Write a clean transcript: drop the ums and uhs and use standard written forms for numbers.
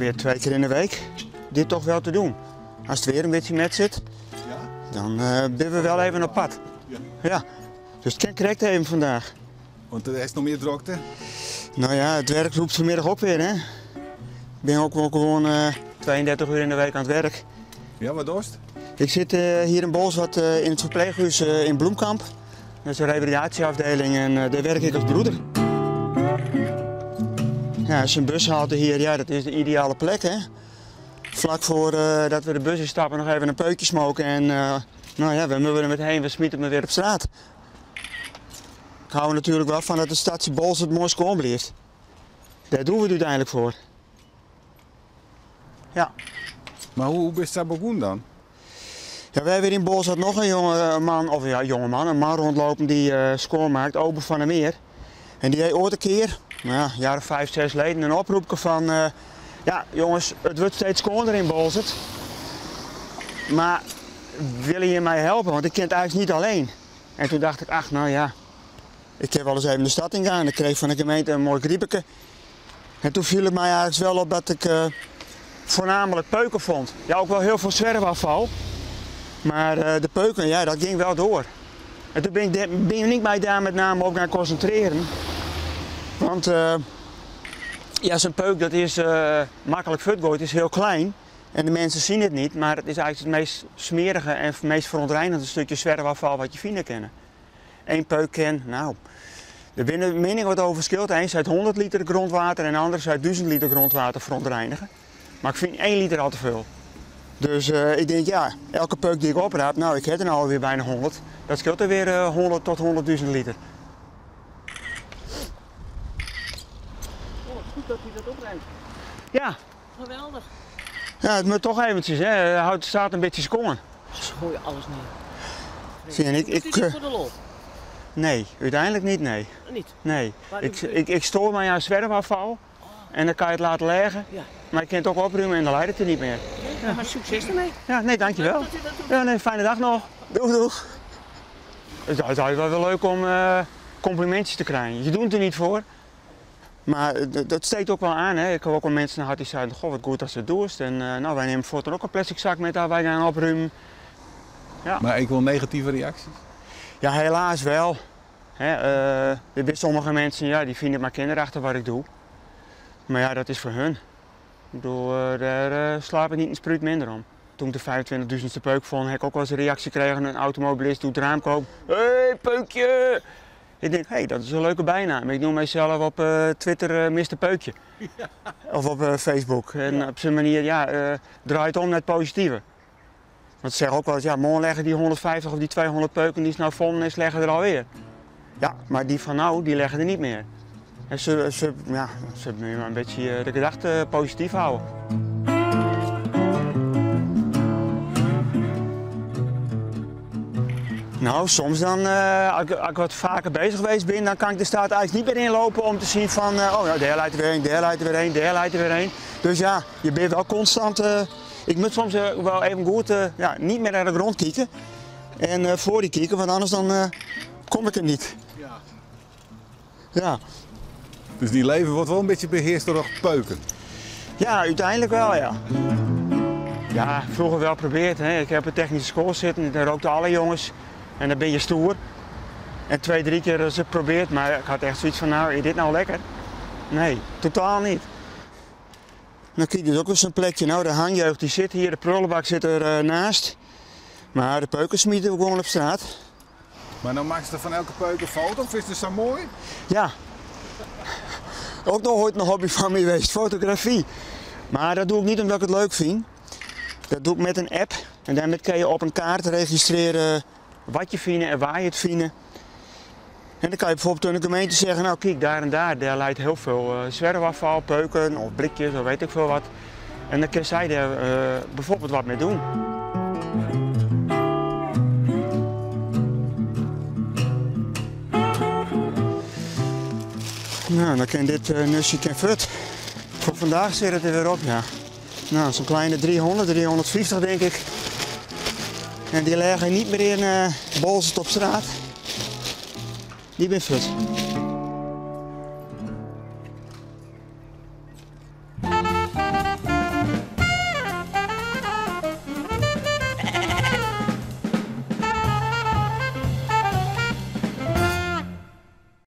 probeer twee keer in de week dit toch wel te doen. Als het weer een beetje met zit, dan ben we wel even op pad. Ja. Dus het kan correct even vandaag. Want er is nog meer drukte? Nou ja, het werk roept vanmiddag ook weer, hè. Ik ben ook wel gewoon 32 uur in de week aan het werk. Ja, wat dorst? Ik zit hier in Bolsward in het verpleeghuis in Bloemkamp. Dat is een revalidatieafdeling en daar werk ik als broeder. Ja, zo'n bushalte hier, ja, dat is de ideale plek, hè. Vlak voor dat we de bus instappen nog even een peukje smoken en nou ja, we moeten er met heen, we smieten hem weer op straat. Ik hou er natuurlijk wel van dat de stadse Bolsward mooi schoon blijft. Daar doen we het uiteindelijk voor. Ja. Maar hoe is dat begonnen dan? Ja, we hebben hier in Bolsward nog een jonge man, of ja, jonge man, een man rondlopen die schoonmaakt, Ober van der Meer. En die heeft ooit een keer, nou ja, een jaar of 5, 6 geleden, een oproepje van, ja jongens, het wordt steeds schoner in Bolsward. Maar willen jullie mij helpen? Want ik ken het eigenlijk niet alleen. En toen dacht ik, ach nou ja, ik heb wel eens even de stad ingaan. Ik kreeg van de gemeente een mooi griepeke. En toen viel het mij eigenlijk wel op dat ik voornamelijk peuken vond. Ja, ook wel heel veel zwerfafval. Maar de peuken, ja, dat ging wel door. En toen ben ik mij daar met name ook naar concentreren. Want ja, zo'n peuk dat is makkelijk futgooid, het is heel klein. En de mensen zien het niet, maar het is eigenlijk het meest smerige en het meest verontreinigde stukje zwerfafval wat je vinden kennen. Eén peuk ken, nou, er binnen de mening wat over verschilt. Eén zei 100 liter grondwater en de ander zei 1000 liter grondwater verontreinigen. Maar ik vind 1 liter al te veel. Dus ik denk, ja, elke peuk die ik opraap, nou, ik heb er nou alweer bijna 100. Dat scheelt er weer 100 tot 100.000 liter. Oh, wat goed dat u dat opruimt. Ja. Geweldig. Ja, het moet toch eventjes, hè. Het staat een beetje schoon. Ze gooien alles neer. Zie je, en ik, Doet u ik, dit voor de lol? Nee, uiteindelijk niet, nee. Niet? Nee. Maar Ik u- stoor mij aan zwerfafval en dan kan je het laten leggen. Ja. Maar je kunt het ook opruimen en dan leidt het er niet meer. Ja, maar succes ermee. Ja, nee, dankjewel. Leuk dat u dat doet. Ja, nee, fijne dag nog. Doeg, doeg. Het is altijd wel leuk om complimentjes te krijgen. Je doet het er niet voor. Maar dat steekt ook wel aan. Hè. Ik heb ook wel mensen gehad die zeiden, goh, wat goed dat ze het doet. En nou, wij nemen voortaan ook een plastic zak met daar wij gaan opruimen. Ja. Maar ik wil negatieve reacties? Ja, helaas wel. Hè, er zijn sommige mensen, ja, die vinden het maar kinderachtig wat ik doe. Maar ja, dat is voor hun. Ik bedoel, daar slaap ik niet een spruit minder om. Toen ik de 25.000ste peuk vond, heb ik ook wel eens een reactie gekregen. Een automobilist doet het raam kopen. Hé, hey, peukje! Ik denk, hé, hey, dat is een leuke bijnaam. Ik noem mijzelf op Twitter mister Peukje. Ja. Of op Facebook. En op zijn manier, ja, draait om naar het positieve. Want ze zeggen ook wel eens, ja, morgen leggen die 150 of die 200 peuken die ze nou vonden is, leggen er alweer. Ja, maar die van nou, die leggen er niet meer. En ze moeten maar een beetje de gedachte positief houden. Nou, soms dan, als ik wat vaker bezig geweest ben, dan kan ik de straat eigenlijk niet meer inlopen om te zien van, oh ja, daar leidt er weer een, daar leidt er weer een, daar leidt er weer een. Dus ja, je bent wel constant, ik moet soms wel even goed ja, niet meer naar de grond kijken en voor die kijken, want anders dan kom ik er niet. Ja. Ja. Dus die leven wordt wel een beetje beheerst door peuken? Ja, uiteindelijk wel, ja. Ja, vroeger wel geprobeerd. Hè. Ik heb op een technische school zitten, daar rookten alle jongens. En dan ben je stoer. En 2, 3 keer eens geprobeerd, maar ik had echt zoiets van, nou, is dit nou lekker? Nee, totaal niet. Dan krijg je dus ook weer zo'n plekje. Nou, de hangjeugd die zit hier, de prullenbak zit er naast. Maar de peuken smieten we gewoon op straat. Maar nou maak je er van elke peuk een foto, of is het zo mooi? Ja. Ook nog ooit een hobby van mij geweest, fotografie. Maar dat doe ik niet omdat ik het leuk vind. Dat doe ik met een app. En daarmee kun je op een kaart registreren wat je vindt en waar je het vindt. En dan kan je bijvoorbeeld in de gemeente zeggen, nou kijk, daar en daar, daar leidt heel veel zwerfafval, peuken of blikjes of weet ik veel wat. En dan kan zij daar bijvoorbeeld wat mee doen. Nou, dan kan dit nusje kan fut. Voor vandaag zit het er weer op, ja. Nou, zo'n kleine 300, 350 denk ik. En die leggen niet meer in Bolsward op straat. Die ben fut.